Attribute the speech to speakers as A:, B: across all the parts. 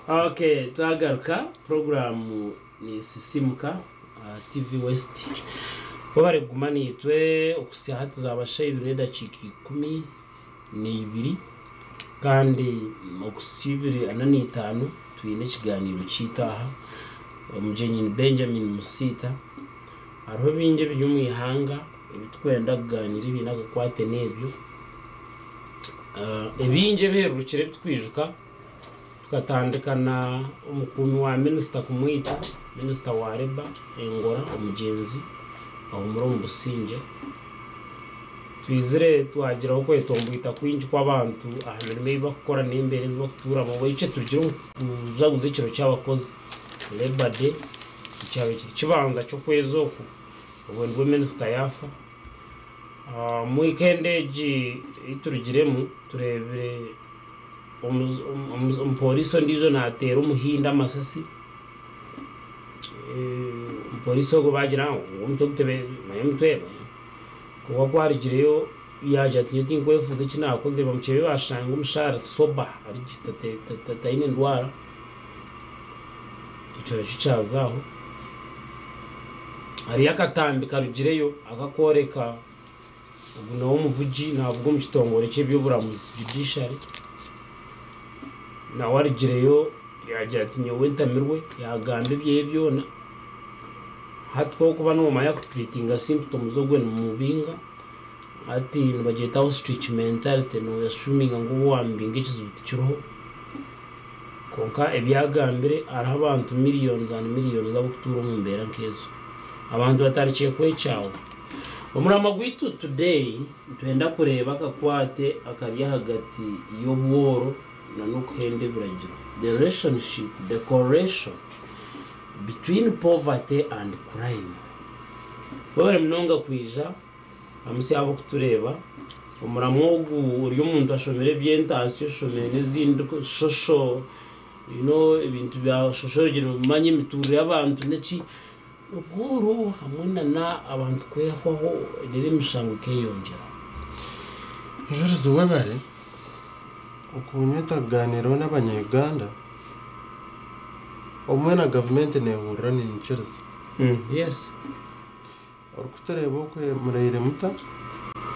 A: Okay, twagaruka puroguraamu ni Sisimuka aha TV West. Webare kuguma naitwe okuhitsya hati zaaba shaaha ibiri n'edakiika 12 kandi okuhitsya ibiri ana n'eitaano twine ekigaaniiro kyaitu aha. Omugyenyi ni Benjamin Musiita. Hariho bingi ebiri omu ihanga ebi turikwenda kugaaniira ebiine akakwate n'ebyo. Ebingi ebihererukire ebi turikwijuka tukatandika na omukuumi wa minisita kumwita, minisita wa Labour Engola omugyenzi ahumure omu busingye. Twizire twagiraho okwetomboita kwingi kw'abantu aha mirimo ei barikukora n'embeera ezi barikutuuramu. Obwahikye turugire omu kujaguza ekiro ky'abakozi, Labour Day, ekyabaire kiri kibanza ky'okwezi oku, obwo nibwo minisita yaafa. Omu wiikendi egi ei turugiremu tureebire omupooriisi ondiijo naateera omuhindi amasasi. Omupooriisi ogwo baagira ngu omutwe manya omutwe kwonka ku arugireyo yaagira ati nyowe tinkwefuuza eki naakozire bamukyebe baashanga omushaho ari sober ari gye taine ndwara. Ekyo nakyo kyaza aho. Hariyo akatambi karugireyo akakworeka ogu nawe omuvugi naavuga omu kitongore ky'eby'oburamuzi, judiciary, nawe arugireyo yaagira ati nyowe ntamirwe yaagamba ebyeye byona. Hati ku orikuba noomanya kuturiitinga symptoms ogwe nimumubinga, hati nibagyeta ostrich mentality nooyashuminga ngu obu waamubinga ekizibu tikiriho. Kwonka ebi agambire, hariho abantu millions and millions abarikutuura omu mbeera nk'ezo. Abantu batandikire kwekyawa. Omuramwa gwaitu today nitwenda kureeba akakwate akari ahagati y'obworo n'okuhenda ebiragiro, the relationship, the correlation between poverty and crime. Webare munonga kwija. Amutsya ahabw'okutureeba. Omuramwa ogu ori omuntu ashomire eby'entaasya, oshomire n'ezindi social, you know ebintu bya sociology noomanya emituurire y'abantu n'eki, obworo hamwe nana abantu kwehwaho reero emishango ekeyongyera.
B: Mujurizi webare okunyeta kuganiiraho n'abanya Uganda obumwe na gavumenti nehurira ninyikiriza.
A: Yes.
B: Orikutureeba okwe muraire muta?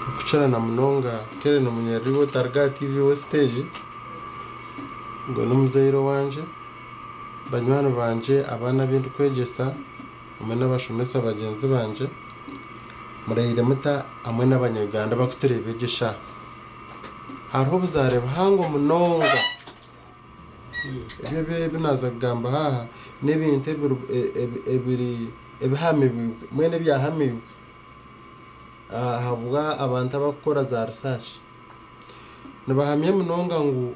B: Okukira na munonga Kellen Munyariri otari aha TV West egi, ogwo n'omuzaire owangye, banywani bangye, abaana abu ndikwegyesa hamwe n'abashomesa bagyenzi bangye, muraire muta hamwe n'abanya-Uganda abarikutureeba egi eshaaha? Hariho obuzaare buhango munonga. Ebyo ebi naaza kugamba haaha n'ebintu ebiri ebihamiibwe mbwenu ebyahamiibwe ahabwa abantu abarikukora za research. Nibahamya munonga ngu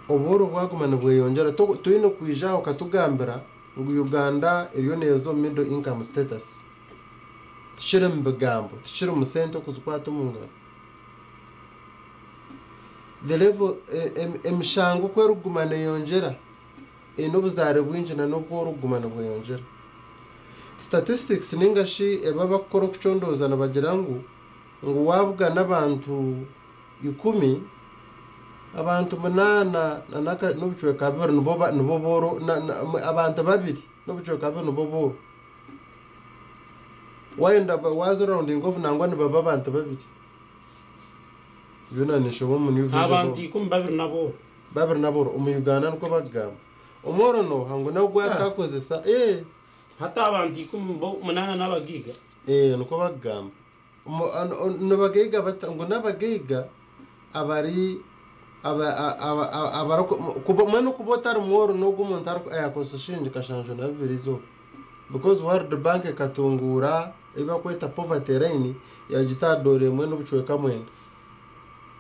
B: obworo bwaguma nibweyongyera toine kwija aha okatugambira ngu Uganda eriyo neeza omu middle income status. Tikiri mu bigambo, tikiri mu sente okuzikwata omu ngaro. The level emishango ku erikuguma neyongyera eine obuzaare bwingi na n'obworo kuguma nibweyongyera. Statistics ninga shi ebi abakukora okucondooza nibagira ngu ngu wabugana abantu ikumi, abantu munaana n'obucweka bubiri nibo nibo booro abantu babiri n'obucweka bubiri nibo booro. Wayenda waaza rounding off nangwa nibaba abantu babiri. Byona nishoba omu New Vision.
A: Abantu ikumi babiri n'abooro.
B: Babiri n'abooro omu Uganda nikwo bakugamba. Omworo nooha ngu nawe ogu atakozesa ee.
A: Hati abantu ikumi bo munaana n'abagaiga.
B: Ee nikwo bakugamba. Nibagaiga bata? Ngu n'abagaiga abari mbwenu kuba otari mworo n'ogu omuntu ayakozesa shilingi kashanju na bibiri eizooba. Because World Bank ekatunguura ei barikweta poverty line yaagita aha doora emwe n'obucweka mwenda,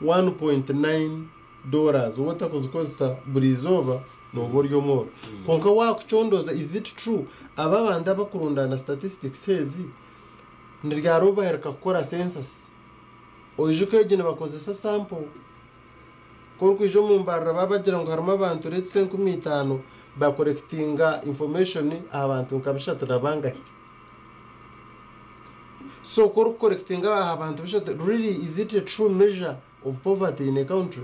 B: 1.9 dollars, waaba otarikuzikozesa buri izooba nooba ori omworo. Kwonka waakucondooza is it true aba abantu abakurundaana statistics ezi ni ryari obu baheruka kukora census? Oijuke egi nibakozesa sample. Ku orikwija omu mbarira baba bagira ngu harimu abantu let's say 5000 bakorekitinga information aha bantu nka bishatu na bangahi. So ku orikukorekitinga aha bantu bishatu really is it a true measure of poverty in a country?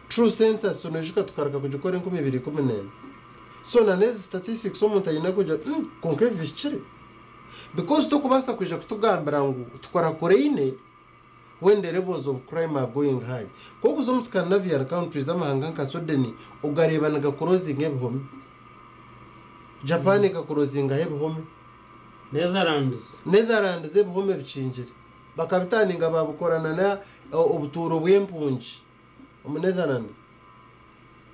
B: True census noijuka tukaruga kugikora 2014. So na n'ezi statistics omuntu aine kugira kwonka ebi bihikire. Because tokubaasa kwija kutugambira ngu tukurakureine when the levels of crime are going high. Ku okuza omu Scandinavian countries amahanga nka Sweden ogareeba nigakurozinga ebihome. Japan ekakurozingaho ebihome.
A: Netherlands.
B: Netherlands ebihome bikingire. Bakabitaninga babikorana na obutuuro bw'empungi omu Netherlands.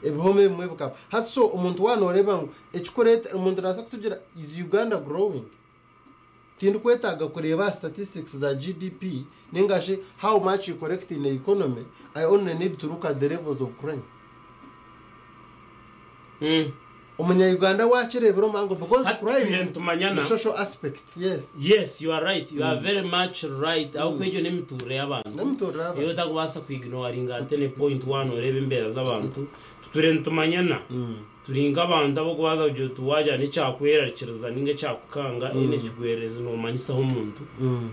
B: Ebihome ebimwe bikaba. Hati so omuntu waaba nooreeba ngu ekikureeta omuntu naabaasa kutugira is Uganda growing? Tindikwetaaga kureeba aha statistics za GDP ninga shi how much you collect in the economy, I only need to look at the levels of crime. Omunya-Uganda waakireebera omuhango because
A: Hati tutwire
B: crime
A: nitumanyana.
B: ni social aspect, yes.
A: Yes, you are right. You are very much right. Ahabw'okuba egyo n'emituurire y'abantu.
B: N'emituurire y'abantu.
A: Ei otakubaasa kwignoringa at any point waaba nooreeba embeera z'abantu. Tutwire nitumanyana. Turi nk'abantu ab'okubaasa kugira oti waagira n'ekyakwerarikiriza ninga ekyakukanga, any ekigwererezi noomanyisaho omuntu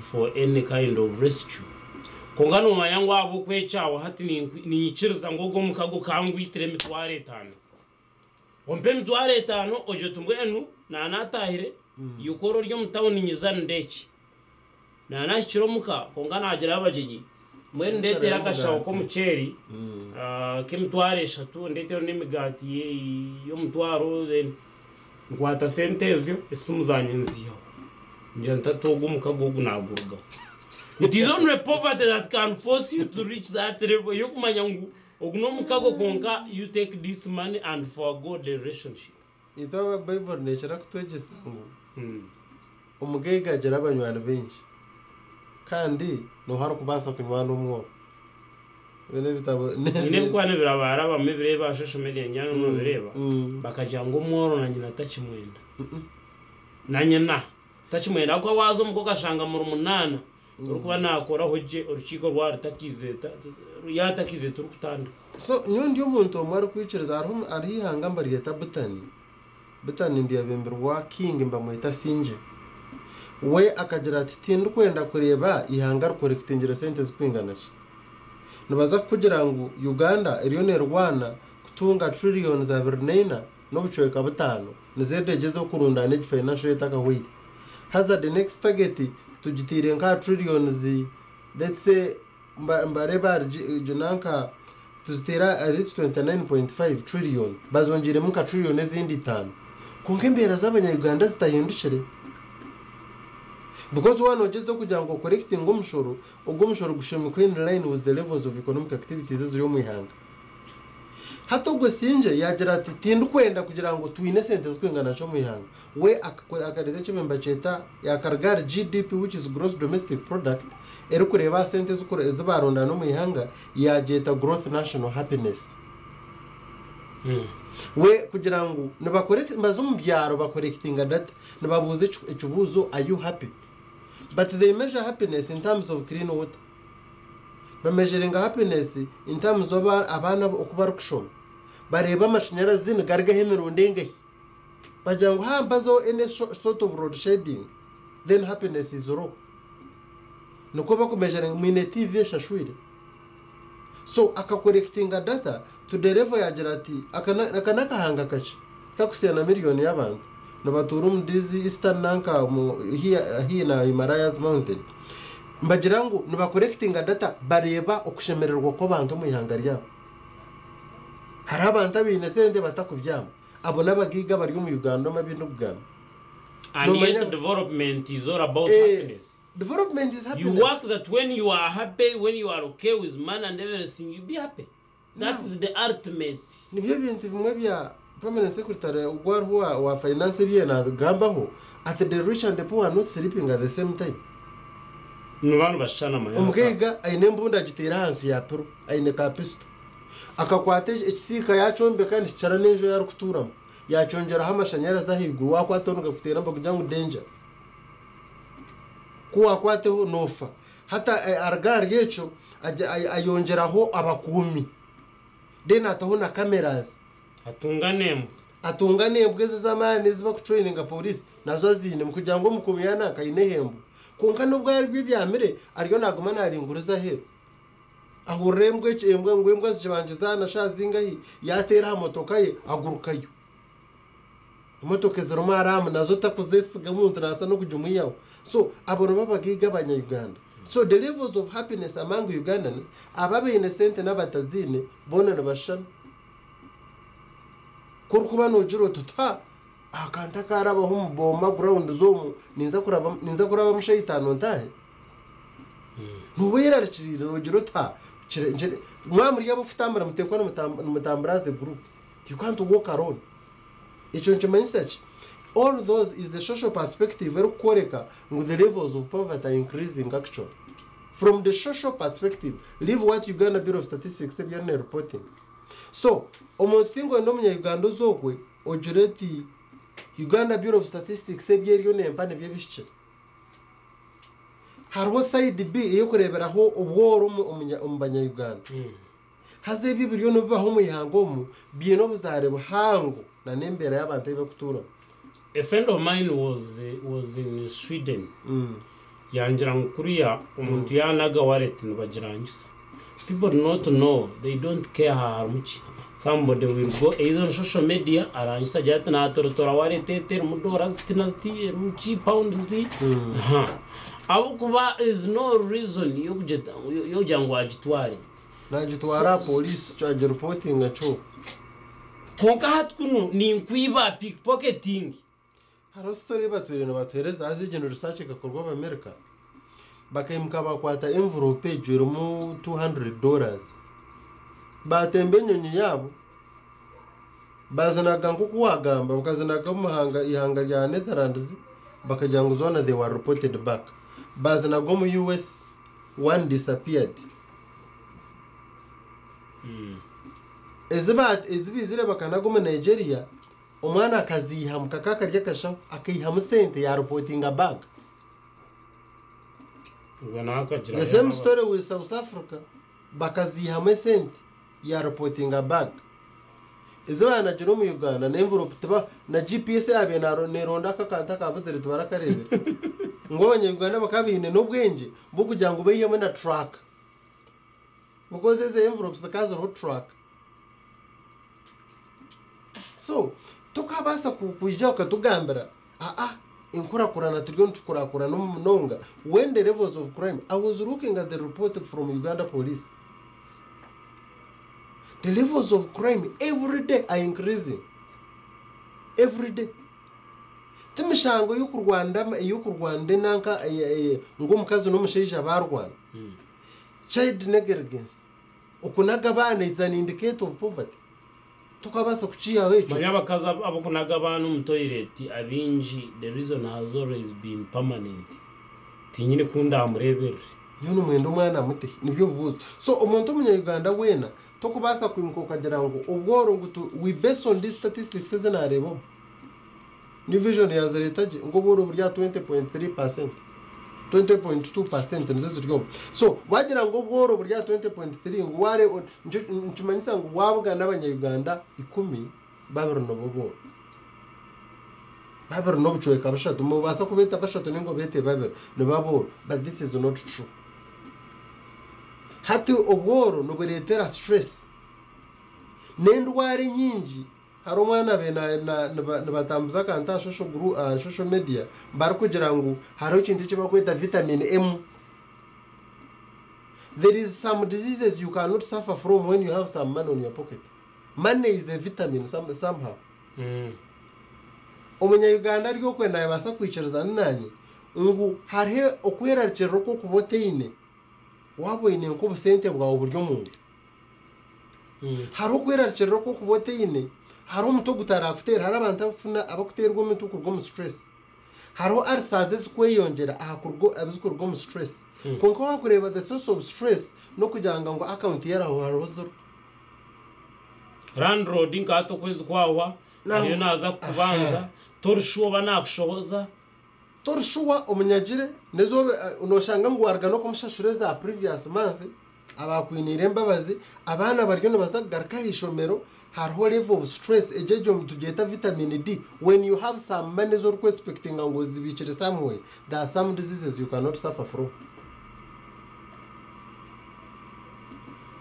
A: for any kind of rescue. Kwonka noomanya ngu ahabw'okwekyawa hati niinyikiriza ngu ogu omukago kangwitire emitwaro etaano. Ompe emitwaro etaano ogire oti mbwenu naanaatahire, iwe ori omu tawuni nyija ndeekye. Naanahikire omuka kwonka naagirayo abagyenyi, mbwenu ndeetere akashaho k'omuceeri k'emitwaro eshatu, ndeetereho n'emigaati y'omutwaro then nkwata sente ezo esimu zangye nziihaho. Ngira nti hati ogu omukago ogu naagurugaho. It is only poverty that can force you to reach that level ey'okumanya ngu ogu n'omukago kwonka you take this money and forgo the relationship.
B: Itwe aba Baibuli neekira kutwegyesa ngu omugaiga agira abanywani baingi, kandi n'oha arikubaasa kunywana omworo? Mbwenu ebitabo
A: Haine ebirikuba nibirabarabamu ebireeba aha social media ningira nobireeba bakagira ngu omworo na nyina takimwenda. Na nyina takimwenda ahabw'okuba waaza omuka okashanga muri munaana orikuba naakoraho gye orukiiko rwaba rutakiizire yaatakiizire turikutandika.
B: So nyowe ndi omuntu omwe arikwikiriza hariho hariho eihanga nibaryeta Butani, Butani ndyebemberwa king nibamweta Singye. We akagira ati tindikwenda kureeba eihanga rikorekitingire sente zirikwingana ki. Nibaza kukugira ngu Uganda eriyo neerwana kutunga trillions 24 n'obucweka butaano nizo erigyezaho kurundaana egi financial year etakahweire. Haza the next target tugiteire nka aha trillions let's say mbareeba ahari nanka tuziteire ahari 29.5 trillion bazongyeremu nka trillion ezindi itaano. Kwonka embeera z'abanya Uganda zitahindukire. Because waaba nogyezaho kugira ngu okorekitinge omushoro, ogwo omushoro gushemereire kuba in line with the levels of economic activities eziri omu ihanga. Hati ogwo Singye yaagira ati, Tindikwenda kugira ngu twine esente zirikwingana ki omu ihanga. We akareeta eki nibakyeta yakaruga ahari GDP which is Gross Domestic Product erikureeba aha sente ezi baarundaana omu ihanga yaagyeta Growth National Happiness. We kugira ngu nibaza omu byaro bakorekitinga data nibabuuza ekibuuzo are you happy? But they measure happiness in terms of clean water. Bameasuringa happiness in terms of abaana oku barikushoma. Bareeba amashanyarazi nigarugaho emirundi engahi. Bagira ngu habaho any sort of load shedding then happiness is low. Nikwo bakumeasuringa mwine TV eshashwire. So akakorekitinga data to the level yagira ati aka n'akahanga kakye kakusiya na miriyoni y'abantu nibatuura omu these eastern nanka haihi na Himalayas mountain. Nibagira ngu nibakorekitinga data bareeba okushemererwa kw'abantu omu ihanga ryabo. Hariho abantu abaine sente batakubyama. Abo n'abagaiga abari omu Uganda omu abu ndikugamba.
A: And yet development is all about happiness.
B: Development is
A: You
B: happiness.
A: work that when you are happy, when you are okay with money and everything, you be happy. That is the ultimate.
B: Nibyo bintu bimwe bya permanent secretary ogwo ariho wa finance ebi nabigambaho ati the rich and the poor are not sleeping at the same time.
A: Niba nibashushana amahera.
B: Omugaiga aine embundu agiteire ahansi ya piro aine ka pisito. Akakwata ekisiika yakyombeka nikikira n'enju ei arikutuuramu. Yakyongyeraho amashanyarazi ahaiguru waakwataho nigakuteera nibakugira ngu danger. Ku waakwateho noofa. Hati aruga ahari ekyo ayongyeraho abakuumi. Then ataho na cameras.
A: Atunga n'embwa.
B: Atunga n'embwa ezi ez'amaani ezi bakutraininga pooriisi nazo aziine kugira ngu omukuumi yaaba nanka aine embwa. Kwonka n'obu aribyo ebyamire ariyo naaguma naaringuriza aheeru. Ahurira embwa eki embwa ngu embwa zikibangiza na shaaha zingahi yaateera aha motoka ye agurukayo. Emotoka ezirimu araamu nazo takuzesiga omuntu nabaasa n'okugimwihaho. So abo nibo abagaiga abanya Uganda. So the levels of happiness among Ugandans abo abaine sente n'abataziine boona nibashushana. Ku orikuba noogira oti ota akantu akarabaho omu booma grounds omu ninza kuraba ninza kuraba musha itaano ntaahe? Nooba oyerarikiriire noogira oti ha mwaba muri ab'okutambura muteekwa nimutambura as a group. You can't walk alone. Ekyo nikimanyisa ki? All those is the social perspective erikukworeka ngu the levels of poverty are increasing actually. From the social perspective, leave what Uganda Bureau of Statistics ebi eriyo nereportinga. So, omuntu tinkwenda omunya-Uganda oze okwe ogire oti Uganda Bureau of Statistics ebi eriyo nempa nibyo ebihikire. Hariho side B ey'okureeberaho obworo omu banya-Uganda. Haza ebyo ebiriyo nibibaho omu ihanga omu biine obuzaare buhango n'embeera y'abantu ei barikutuuramu.
A: A friend of mine was was in Sweden yangira ngu kuriya omuntu yanaga wallet nibagirangisa. People do not know, they don't care ha harimu ki. Somebody will go either on social media arangise agire ati natorotora wallet eti erimu doora ziti na ziti erimu ki pound zi. Aha. Ahabw'okuba is no reason y'okugira ngu agitware.
B: Nagitwara aha police agiripotinga kyo.
A: Kwonka hati kunu ninkwiba, pickpocketing.
B: Hariho story ei batwire nibatuhereza haza egyo ni research ekakorwa Abamerika. Bakaimuka bakwata envelope egyo erimu $200. Batemba enyonyi yaabo bazinaga nk'oku wagamba bakazinaga omu mahanga ihanga rya Netherlands bakagira ngu zoona they were reported back. Bazinaga omu US one disappeared. Ezi ba ezi baizire bakanaga omu Nigeria, omwana akaziihamu kakaba kari akashaho akaihamu sente yareportinga back.
A: Obwo nawe akagira
B: The same story with South Africa, bakaziihamu esente yareportinga back. Ezi baanagire omu Uganda na envelope tiba na GPS yaabaire naro neeronda ako akantu akabuzire tibarakareebire. Ngu abanya-Uganda bakaba baine n'obwengye bw'okugira ngu baihemu na track. Because ezo envelopes zikaba ziriho track. So, tokabaasa kwija okatugambira aa enkurakurana turiyo nitukurakurana munonga when the levels of crime, I was looking at the report from Uganda police, the levels of crime every day are increasing, every day. Ti mishango y'okurwanda ey'okurwanda enanka ngu omukazi n'omushaija baarwana. Child negligence, okunaga abaana is an indicator of poverty. Tokabaasa kukiihaho ekyo.
A: Manya abakazi abarikunaga abaana omu toilet abaingi the reason has always been permanent tinyine ku ndamureeberere.
B: Nyowe nimwenda omwana mute? Nibyo bibuuzo. So omuntu omunya Uganda weena tokubaasa kwimuka okagira ngu obworo ngu tu we base on these statistics ezi nareeba omu. New Vision yazireeta gye ngu obworo buri aha 20.3%, 20.2% nizo ziri omu. So wagira ngu obworo buri aha 20.3 ngu wareeba nikyo nikimanyisa ngu waabugana abanya-Uganda ikumi, babiri nibo booro. Babiri n'obucweka bushatu, noobaasa kubeeta bashatu nainga obeete babiri nibo abooro but this is not true. Hati obworo nibureetera stress n'endwara enyingi. Hariho omwana abaire nibatambuza akantu aha social group aha social media barikugira ngu hariho ekintu eki barikweta vitamin M. There is some diseases you cannot suffer from when you have some money on your pocket. Money is a vitamin some, somehow. Omunya-Uganda ari okwe naabaasa kwikirizana naanye ngu hariho okwerarikirira okw'okuba otaine waaba oine nk'obusente bwawe buri omu nju. Hariho okwerarikirira okw'okuba otaine, hariho omutwe ogutarakuteera, hariho abantu abakufuna abakuteerwa omitwe kuruga omu stress. Hariho ulcers ezikweyongyera aha kuruga ezikuruga omu stress. Kwonka waakureeba the source of stress n'okugira ngu account yaraho hariho zero.
A: Landlord nka hati okwezi kwahwa ariyo naaza kukubanja torishuwa oba naakushohoza.
B: Torishuwa omunyagire n'ezooba noshanga ngu waruga n'okumushashura eza previous month abakwiniire embabazi abaana bariyo nibaza kugaruka aha ishomero hariho level of stress egyo egyo nitugyeta vitamin D when you have some money ezi orikwespectinga ngu ozibiikire somewhere there are some diseases you cannot suffer from.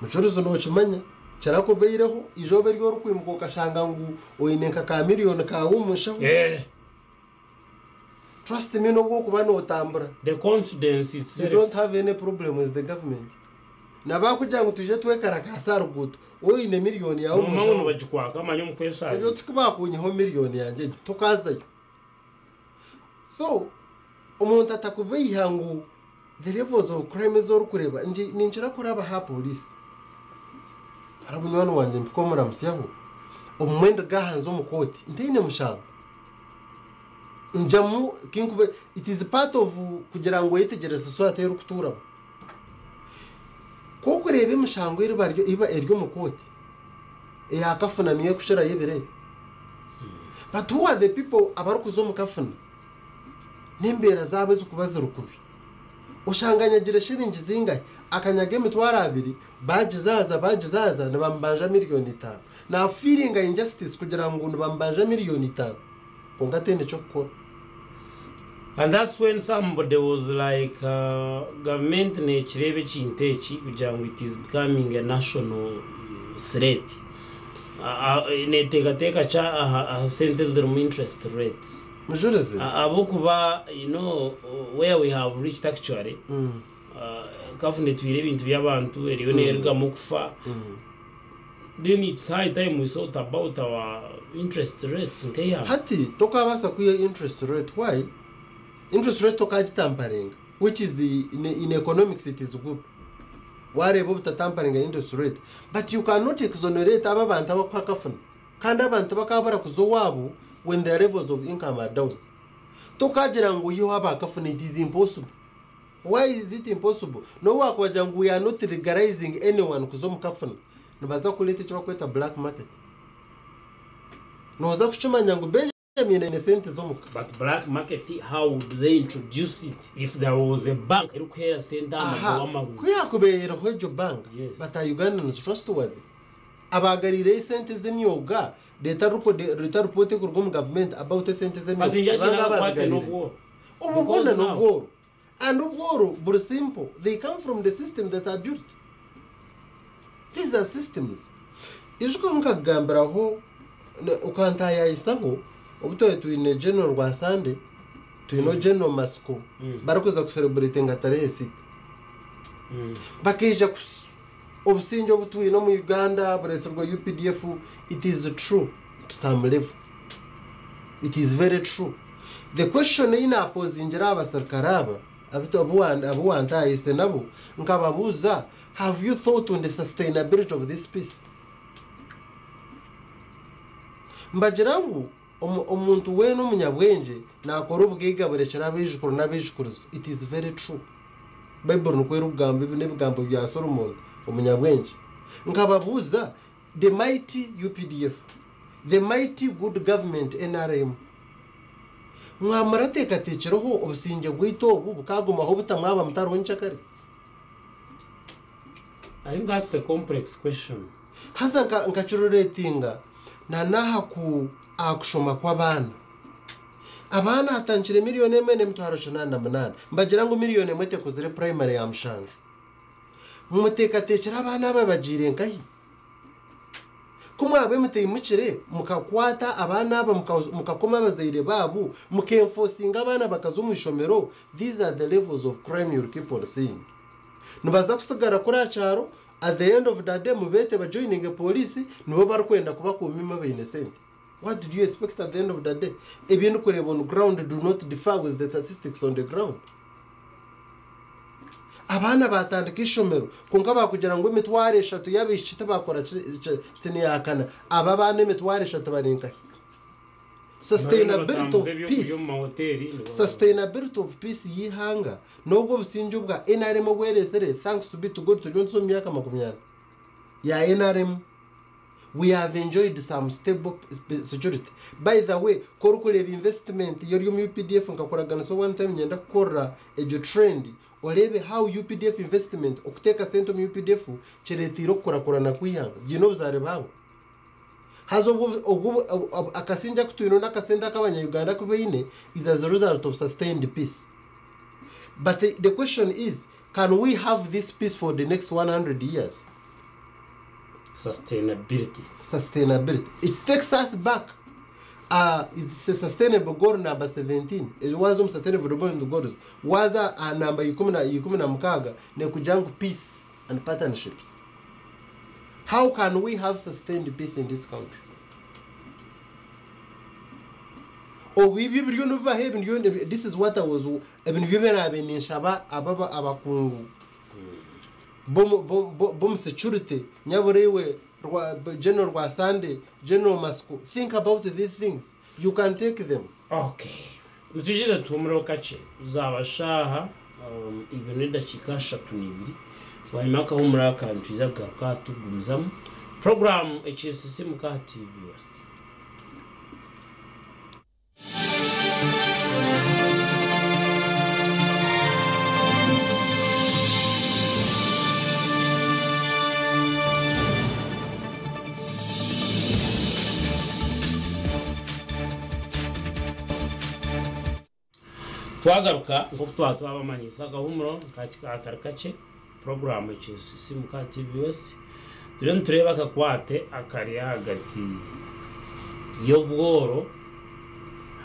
B: Mucuruzi nookimanya kirakubaireho eizooba eri orikwimuka okashanga ngu oine nka ka miriyoni kaawe omu nshaho. Trust me n'obu orikuba nootambura.
A: The confidence
B: You
A: itself.
B: don't have any problem with the government. Na baakugira ngu twije twekarakaase aha ruguuto, waaba oine miriyoni yaawe omu
A: Noomanya ngu
B: nshaho.
A: nibagikwaka manya omu
B: Ebyo
A: kwesharinga.
B: ti ku baakunyihaho miriyoni yangye egyo, tokaazayo. So, omuntu atakubeiha ngu the levels of crime ezi orikureeba, ninkira kuraba aha pooriisi. Hariho munywani wangye mpika omuramutsyaho, obumwe nduga aha nza omu kooti ntaine mushango. Njamu kinkuba it is part of kugira ngu oyetegyereze society ei orikutuuramu. Ku orikureeba emishango eriba eri omu kooti, eya kafuna niyo erikukirayo ebiro ebi. But who are the people abarikuza omu kafuna? N'embeera zaabo ezirikuba ziri kubi. Oshanga anyagire shiringi zingahi? Akanyaga emitwaro abiri, baagizaaza baagizaaza nibamubanja miriyoni itaano. Naafiiringa injustice kugira ngu nibamubanja miriyoni itaano kwonka taine ky'okukora.
A: And that's when somebody was like uh, government nekireeba ekintu eki kugira ngu it is becoming a national threat. Neteekateeka ki aha sente ezirimu interest rates?
B: Mujurizi.
A: Ahabw'okuba you know where we have reached actually kafuna etwire ebintu by'abantu eriyo neerugamu okufa then it's high time we thought about our interest rates nk'eihanga.
B: Hati tokabaasa kwiha interest rate why? Interest rate tokagitamparinga which is in economics it is good wareeba obutatamparinga interest rate but you cannot exonerate abo abantu abakuha kafuna kandi abantu bakabura kuza owaabo when their levels of income are down. Tokagira ngu oiheho aba kafuna it is impossible. Why is it impossible? N'obu wakubagira ngu we are not legalizing anyone kuza omu kafuna, nibaza kureeta eki barikweta black market. Nooza kukimanya ngu Benjamin aine sente z'omuka.
A: But black market how would they introduce it if there was a bank erikuheera sente aha
B: Aha,
A: magoba
B: ku
A: marungi?
B: yaakubaire eriho egyo bank,
A: Yes.
B: but are Ugandans trustworthy? Abaagariireyo esente z'emyoga, reeta reeta report erikuruga omu gavumenti about esente
A: But
B: z'emyoga.
A: njakye
B: Banga
A: n'akakwate
B: abaazigariireyo.
A: n'obworo.
B: Obu
A: Because
B: bwona
A: now
B: n'obworo. And obworo buri simple, they come from the system that are built. These are systems. Ijuka nkakugambiraho okantaayayisaho obu twaba twine General Rwasande, twine General Masiko barikuza kusereburetinga tarehe sita. Bakaija obusingye obu twine omu Uganda bureetsirwe UPDF, it is true to some level. It is very true. The question ei naapozingira aha basirikare aba abu wantaayise nabo nkababuuza have you thought on the sustainability of this peace? Mbagira ngu omuntu weena omunyabwengye naakora obugaiga burekyere abaijukuru n'abaijukuruzi. It is very true. Baiburi nikwo erikugamba ebi n'ebigambo bya Solomon omunyabwengye. Nkababuuza the mighty UPDF, the mighty good government NRM, mwamurateekateekireho obusingye bwaitu obu bukagumaho buta mwaba mutariho nkyakare?
A: I think that's a complex question.
B: Haza nkakirureetinga na n'aha ku aha kushoma kw'abaana. Abaana hatandikire miriyoni emwe n'emitwaro 88. Nibagira ngu miriyoni emwe tekozire purayimare ya mushanju. Muteekateekyere abaana aba bagiire nkahi? Ku mwabe mutaimukire mukakwata abaana aba mukakoma abazaire baabo, mukenfosinga abaana bakaza omu ishomero, these are the levels of crime you'll keep on seeing. Nibaza kusigara kuri aha kyaro, at the end of the day mubeete bajoininge pooriisi, nibo barikwenda kubakuuma imwe abaine sente. What did you expect at the end of the day? Ebi ndikureeba on ground do not differ with the statistics on the ground. Abaana baatandika eishomero kwonka baakugira ngu emitwaro eshatu y'abaishiki tibaakora siniya ya kana, abo abaana emitwaro eshatu bari nkahi? Sustainability of
A: Batambuza ebyokurya
B: peace.
A: omu mahoteri
B: Sustainability of peace y'eihanga n'obwo obusingye obwa nrm obweretsire thanks to be to God turi omu myaka 40 ya nrm. We have enjoyed some stable security. By the way, ku orikureeba investment y'ori omu UPDF nkakuraganisa one time niinyenda kukorera egyo trend oreebe how UPDF investment okuteeka sente omu UPDF kireeteire okukurakurana kw'eihanga biine obuzaare buhango. Haza obwo obwo akasingye aku twine n'akasente aku abanya-Uganda aku baine is as a result of sustained peace. But the question is, can we have this peace for the next 100 years?
A: Sustainability.
B: Sustainability. It takes us back. It's a sustainable goal number 17. Ezi waaza omu sustainable development goals, waaza aha namba 16, neekugira ngu peace and partnerships. How can we have sustained peace in this country? Obu ebyo biriyo nibibaho ebi nibyo this is what I was ebi nibyo ebi ninshaba aba abakungu b'omu security nyabura iwe General Rwasande, General Masiko, think about these things. You can take them.
A: Okay. Nitwija tuhumureho kakye. Zaaba shaaha ibiri n'edakiika 32. Bwanyima y'akahumuro aka nitwija kugaruka tugumizamu. Puroguraamu Ekisisimuka aha TV West. Twagaruka nk'oku twaba twabamanyisa akahumuro kari kakye puroguraamu Ekisisimuka TV West turiyo nitureeba akakwate akari ahagati y'obworo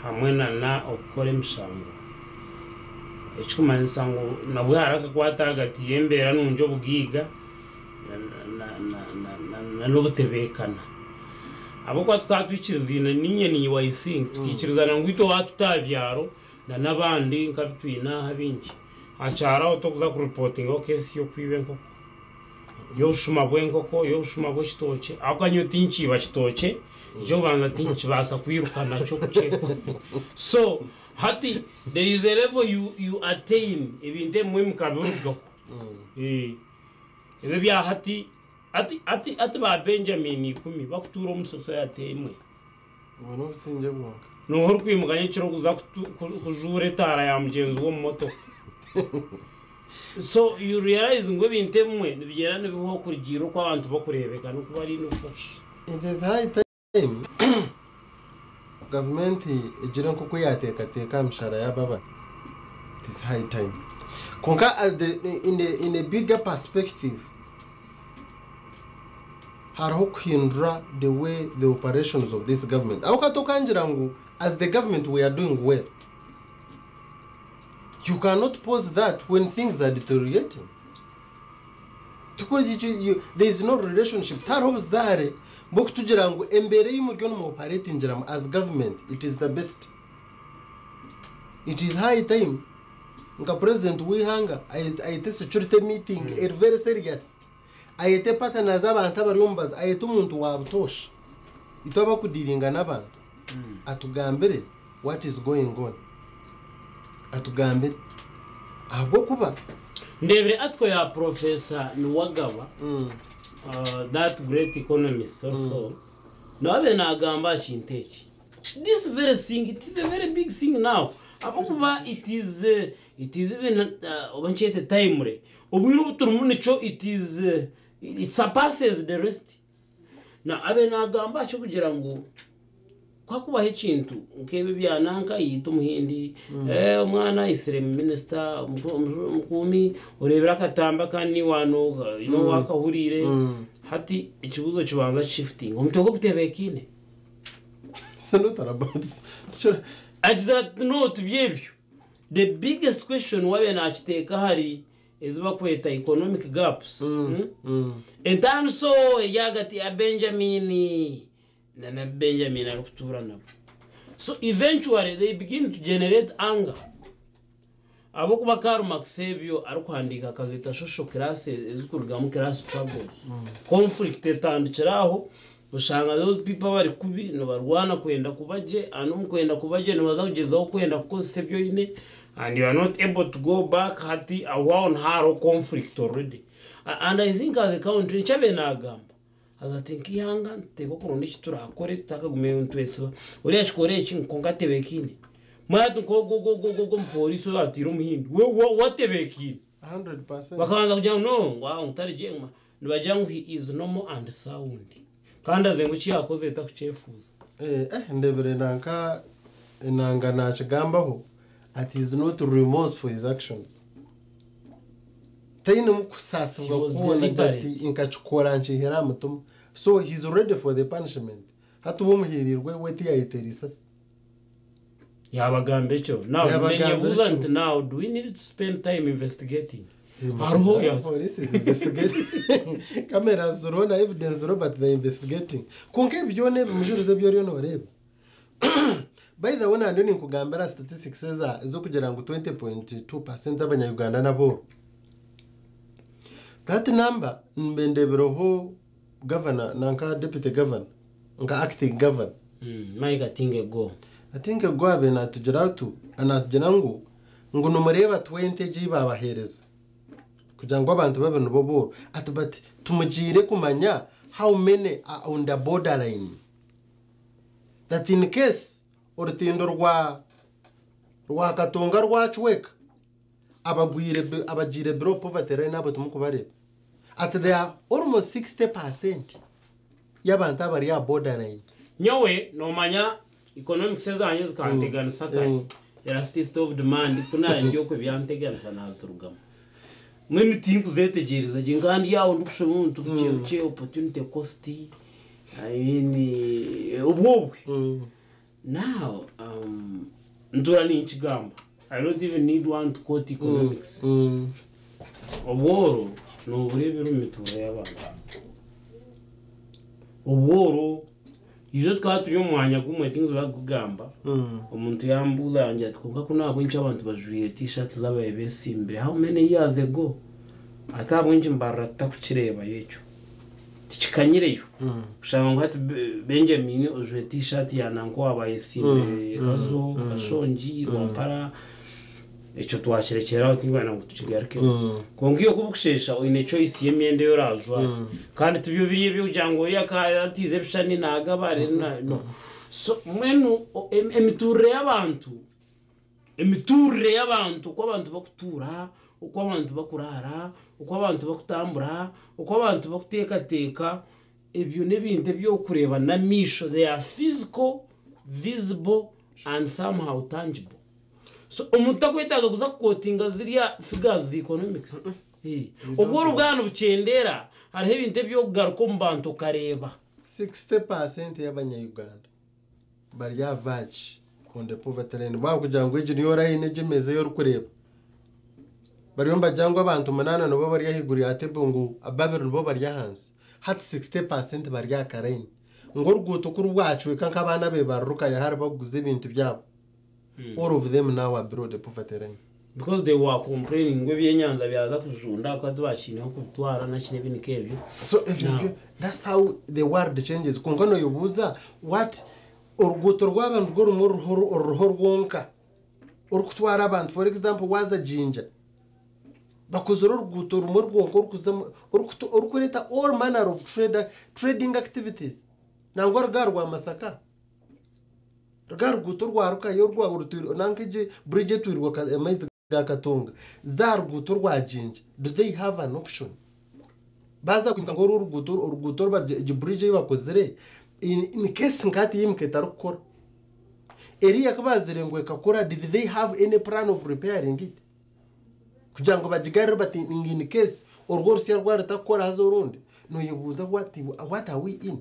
A: hamwe nana okukora emishango. Ekikumanyisa ngu nabwo hariho akakwate ahagati y'embeera nungi obugaiga n'obutebeekana. Ahabw'okuba tukaba twikirizaine niinye naiwe I think tukiikirizana ngu itwe waatuta aha byaro na n'abandi nk'abu twine aha baingi. Aha kyaro aho torikuza kuripotingaho keesi y'okwiba enkoko, y'obushuma bw'enkoko, y'obushuma bw'ekitookye ahabw'okuba nyowe tinkiiba kitookye, eky'okubanza tinkibaasa kwiruka nakyo kukyekora. So hati there is a level you, you attain ebintu ebimwe mukabirugaho. Ebi ebya hati, hati, hati, hati ba Benjamin ikumi bakutuura omu society emwe.
B: Obwo n'obusingye bwonka.
A: Nooha orikwimuka nyekiro kuza kujuura etaara ya mugyenzi we omu motoka? So you realize ngu ebintu ebimwe nibigyenda nibihwaho kurugiirira oku abantu bakureebeka n'oku bari n'oku bakushusha.
B: It is high time gavumenti egire nk'oku yaateekateeka aha mishaara y'aba abantu. It is high time. Kwonka at the, in a, in a bigger perspective, hariho okuhindura the way the operations of this government. Ahabw'okuba tokangira ngu as the government we are doing well. You cannot pause that when things are deteriorating. Tikwo there is no relationship. Tihariho obuzaare bw'okutugira ngu embeera ei muriyo nimu-operatingiramu as government it is the best. It is high time nka president w'eihanga ayete security meeting eri very serious. Ayete partners abantu abari omu bazi, ayete omuntu wa butoosha itwe abakudiiringa n'abantu atugambire what is going on. Atugambire ahabw'okuba.
A: Ndeebire article ya Professor Niwagaba, that great economist also, nawe abaire naagamba aha kintu eki. This very thing, it is a very big thing now ahabw'okuba it is, it is even oba nkyete timely. Obwire obu turimu nikyo it is, it surpasses the rest. Na abaire naagamba aha ky'okugira ngu Ku hakubaho ekintu nk'ebi ebya nanka yaita omuhindi, omwana aitsire minisita, omukuumi, oreebire akatambi aka new one you know wakahuriire, hati ekibuuzo kibanza kishifutinga, omutwe gw'obutebeekaine. Agize ati no tibyo ebyo, the biggest question waabaire naakiteeka ahari ezi barikweta economic gaps, entaaniso eri ahagati ya Benjamin na na Benjamin arikutuura nabo. So eventually they begin to generate anger. Ahabw'okuba Karl Marx ebyo arikuhandiika akazeeta social class ezikurugamu class struggles. Conflict etandikira aho, oshanga those people abari kubi nibarwana kwenda kuba gye and omu kwenda kuba gye nibaza kugyezaho kwenda kukozesa ebi oine and you are not able to go back hati aho aho niho hariho conflict already. And I think as a country nikyo abaire naagamba. Haza ati nk'eihanga nituteekwa kuronda eki turaakore tutakagumireyo nitwesiba oriya akikora eki kwonka atebeekaine. Mbwenu hati nk'ogwo ogwo ogwo ogwo omupooriisi owaatiire omuhindi we we we atebeekaine.
B: 100%.
A: Bakabanza kugira ngu no ngu aho ngu tari gye ngu nibagira ngu he is normal and sound. Kandi aze ngu eki yaakozire takukyefuuza.
B: Eh, eh, ndebire nanka enanga nakigambaho ati he is not remorse for his actions. Tainemu
A: He
B: kusaasibwa
A: was
B: kwona agira
A: deliberate.
B: ati nkakikora nkiihire aha mutima. So he's ready for the punishment. Hati we omuhiiriirwe we tiyayeteera eisasi.
A: Yabagamba ekyo. Now
B: Yabagambira
A: nenyebuuza
B: ekyo.
A: nti now do we need to spend time investigating? Hariho ya
B: Police is investigating. Cameras ziriho na evidence ziriho but they're investigating. Kwonka ebi byona ebi mujurizi ebi oriyo nooreeba. By the way nandi ninkugambira statistics eza ez'okugira ngu 20.2% abanya-Uganda n'abooro. That number mbendebereho governor nanka deputy governor nka acting governor.
A: Mike Atinge go.
B: Atinge go abe natugira atu natugira ngu ngu nimureeba 20 egi ei babaheereza kugira ngu abantu babe nibo booro ati but tumugiire kumanya how many are on the borderline that in case orutindo rwa rwa Katonga rwacweka abagwire abagiire below poverty line abo timukubareeba ati they are almost 60% y'abantu abari aha borderline.
A: Nyowe nomanya economics ezanye zikanteganisa kare. Elasticity of demand ku nandi okwe byanteganisa nazirugamu. Mbwenu tinkuzetegyereza gye nka ndi aho ndikushoma omuntu bukye bukye opportunity cost I mean obwo obwe. Now ntuura ninkigamba I don't even need one to quote economics. Obworo nobureebera omu mituuro y'abantu. Obworo ijo tukaba turi omu mwanya gumwe tinkuza kugamba omuntu yambuuza yangira ati kwonka ku nahabw'enki abantu bajwaire t-shirt z'ababaire besimbire how many years ago ati ahabw'enki mbarira tutakukireebayo ekyo tikikanyireyo kushanga ngu hati Benjamin ojwaire t-shirt ya nanka owaaba ayesimbire Kazo, Kashongi, Rwampara ekyo twakirekyera aho tinkwenda ngu tukigarukeho. Kwonka iwe ku orikushesha oine choice y'emyenda ei oraajware kandi tibyo biri eby'okugira ngu oriya akaba atiize ebishushani naagaba reero na no. So mbwenu emituurire y'abantu, emituurire y'abantu oku abantu bakutuura, oku abantu bakuraara, oku abantu bakutambura, oku abantu bakuteekateeka, ebyo n'ebintu ebi orikureeba n'amaisho they are physical, visible and somehow tangible. So omuntu takwetaaga kuza kukotinga ziriya figures za economics. Obworo bwaba nibukyendeera, hariho ebintu eby'okugaruka omu bantu okareeba.
B: 60% y'abanya-Uganda bari aha verge on the poverty line. Waaba kugira ngu egi niyo line egi emeeza ei orikureeba. Bariyo nibagira ngu abantu munaana nibo bari ahaiguru ya table ngu babiri nibo bari ahansi. Hati 60% bari aha ka line. Ngu oruguuto ku rwacweka nk'abaana be barurukayo hare bakuguza ebintu byabo. All of them now are below the poverty line.
A: Because they were complaining ngu ebyenyanja byaza kujunda ahabw'okuba tibakiine ah'okubitwara naki n'ebindi nk'ebyo.
B: So ebyo
A: Now.
B: byo that's how the world changes. Kwonka noyebuuza what oruguuto rwaba nirwo rumwe oruriho oruriho rwonka orukutwara abantu for example waaza Jinja bakozire oruguuto rumwe rwonka orukuzamu orukutu orukureeta all manner of trade trading activities nangwa rugaba rwa Masaka rwa ruguuto orwa Rukayo orwa orutwire nanka egi bridge etwirwe amaizi ga Katonga za ruguuto orwa Jinja do they have an option? Baaza kwimuka ngu oru oruguuto oruguuto oru egi bridge ei bakozire in in case nka hati yimuka etarikukora eriya ku baazire ngu ekakora did they have any plan of repairing it? Kugira ngu bagigarure bati ngu in case orwo orusya rwaba rutarikukora haza orundi noyebuuza what what are we in?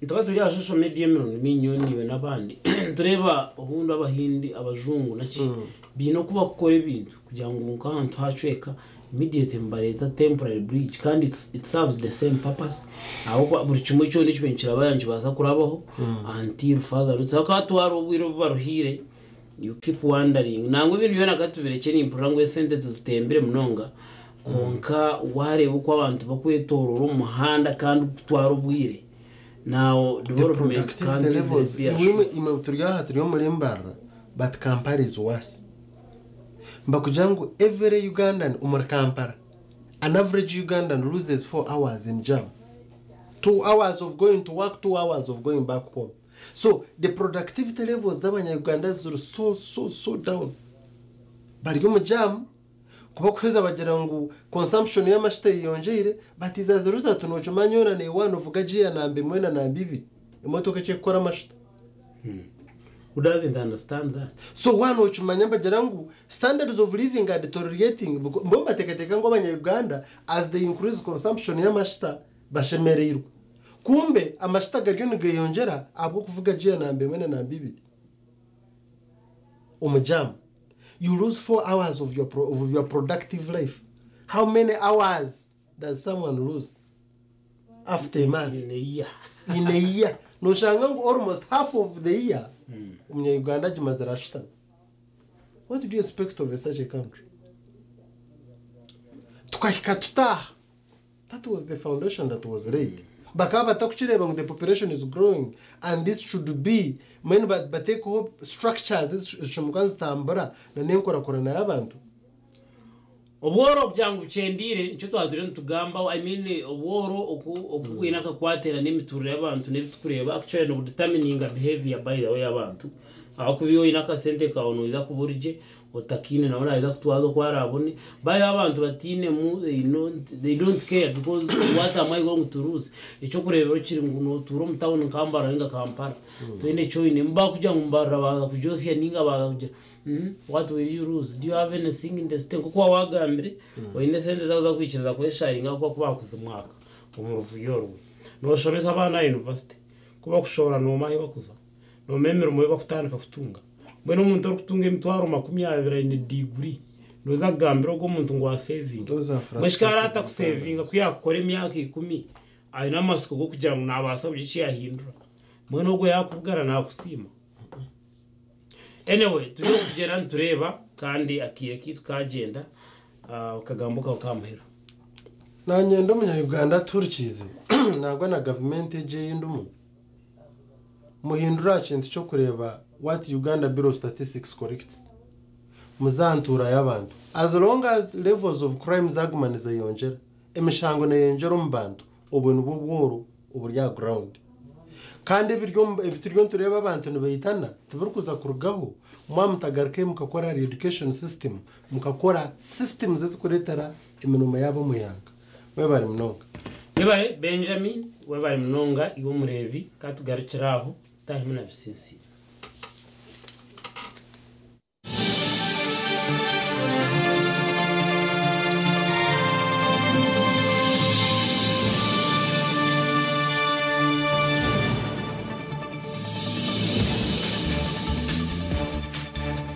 A: Nituba turi aha social media emirundi mingi nyowe naiwe n'abandi nitureeba obundi abahindi abajungu naki baine oku bakukora ebintu kugira ngu nk'ahantu hacweka immediately nibareeta temporary bridge kandi it serves the same purpose ahabw'okuba buri kimwe kyona ekibaire nikirabayo nikibaasa kurabaho until further notice ahabw'okuba twara obwire obu baruhiire you keep wondering nangwa ebintu byona katubirekye nimpurira ngu esente tuzitembire munonga kwonka wareeba oku abantu bakwetoroora omu muhanda kandi kutwara obwire now
B: The
A: development
B: productivity
A: can't easily
B: levels
A: be
B: imwe
A: assured.
B: imwe turi aha turi omuri Mbarara but Kampala is worse. Nibakugira ngu every Ugandan omuri Kampala an average Ugandan loses 4 hours in jam. 2 hours of going to work, 2 hours of going back home. So the productivity levels z'abanya Uganda ziri so so so down. Bari omu jam kubakuheza bagira ngu consumption y'amashita eyeyongyeire but is as a result nokimanya yoona neewa novuga gear namba emwe na namba ibiri emotoka ekyekukora amashita.
A: Who doesn't understand that?
B: So waaba nookimanya nibagira ngu standards of living are deteriorating bo nibateekateeka ngu abanya-Uganda as they increase consumption y'amashita bashemereirwe. Kumbe amashita gariyo nigeyongyera ahabw'okuvuga giya namba emwe na namba ibiri omu jam. You lose 4 hours of your productive life. How many hours does someone lose after a month?
A: In a year.
B: In a year. Noshanga ngu almost half of the year omunya-Uganda agimazire ashutami. What do you expect of such a country? Tukahika tutaaha. That was the foundation that was laid. Bakaba batakukireeba ngu the population is growing and this should be mbwenu bateekeho structures ezishoboka nizitambura na n'enkorakorana y'abantu.
A: Obworo kugira ngu bukyendiire nikyo twatwire nitugambaho. I mean, obworo oku bwine akakwatira n'emiturire y'abantu n'ebitukureeba, actually nibudetermininga behavior, by the way, y'abantu, ahakuba iyo oine akasente kawe noija kuba ori gye, otakiine nawe naija kutwaza oku araabone. By the way, abantu batiinemu, they don't care, because what am I going to lose? Ekyokureeberaho kiri ngu notuura omu tawuni nka Mbarara ninga Kampala, toine eki oine, bakugira ngu Mbarara baaza kugyosya ninga baaza kugira, What will you lose? Do you have anything in the state? Nkoku wagambire, oine sente zawe zakwikiriza kwesharinga kuba bakuzimwaka omu ruvuyo rwe. Noshomesa abaana aha university, kuba kushora nooma ahi bakuza, nooma emirimo ei bakutandika kutunga. Mbwenu omuntu orikutunga 200,000 aine degree, noza kugambira ogwo omuntu ngu asevinge?
B: Those are
A: Mwishiki
B: frustrated
A: arata kusevinga ku yakukora emyaka 10 aine amasiko g'okugira ngu nabaasa kugira eki yahindura. Mbwenu ogwo yakubugara nakusiima? Anyway, turiyo kugyenda nitureeba kandi akiire kiitu kagyenda. Akagambo kawe kamuheru.
B: Nanye ndi omunya-Uganda atuhurikiize nangwa na gavumenti egi ei ndimu, muhindure aha kintu ky'okureeba what Uganda Bureau of Statistics collects muzantuura y'abantu. As long as levels of crime zaguma nizeyongyera, emishango neyongyera omu bantu, obwo nibwo bworo oburi aha ground. Kandi ebi turiyo nitureeba abantu nibaitana tibirikuza kurugaho mwaba mutagarukayo mukakora education system, mukakora systems ezikureetera emirimo yaabo omu ihanga. Mwebare munonga.
A: Webare Benjamin, webare munonga iwe omureebi. Katugarukire aho, tahimu na bisinsiire.